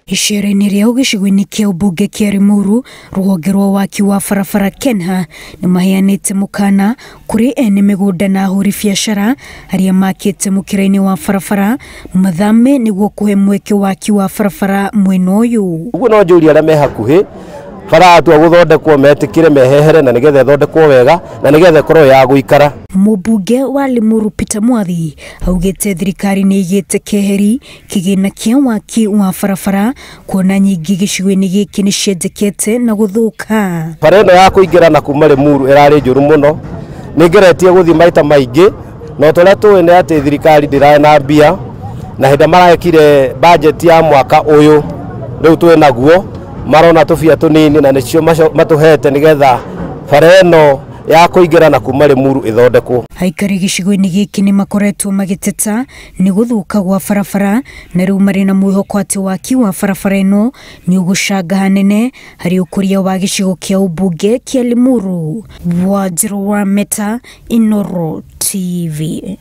Icera-inĩ rĩao gĩcigo-inĩ kĩa ũmbunge kĩa Limuru, rũhonge rwa waki wa barabara KENHA nĩ maheanĩte mũkana kũrĩ ene mĩgũnda na ahũri biacara arĩa makĩte mũkĩra-inĩ wa barabara mathame nĩguo kũhe mweke waki wa barabara mwena ũyũ. Ũguo no njũrie arĩa me hakuhĩ bara yatua gũthondekwo metĩkĩre mehehere na nĩgetha ĩthondekwo wega na nĩgetha ĩkorwo ya gũikara. Mũmbunge wa Limuru Peter Mwathi augĩte thirikari nĩ ĩigĩte keheri kĩgĩna kĩa waki wa barabara kuona nyingĩ gĩcigo-inĩ gĩkĩ nĩ cienjekete na gũthũka. Bara ĩno ya kũingĩra na kuma Limuru ĩrarĩ njũru mũno, nĩ ngeretie gũthiĩ maita maingĩ na ũrĩa tũĩ nĩ atĩ thirikari ndĩrarĩ na mbia na hĩndĩ marekire budget ya mwaka ũyũ rĩu twĩ naguo marona tũbia tũnini na nĩcio matũhete nĩgetha bara ĩno ya kũingĩra na kuma Limuru ĩthondekwo. Aikari gĩcigo-inĩ gĩkĩ nĩ makoretwo magĩteta nĩ gũthũka gwa barabara na rĩu marĩ na mwĩhoko atĩ waki wa barabara ĩno nĩ ũgũcanga hanene harĩ ũkũria wa gĩcigo kĩa ũmbunge kĩa Limuru. Wanjiru wa Meta, Inooro TV.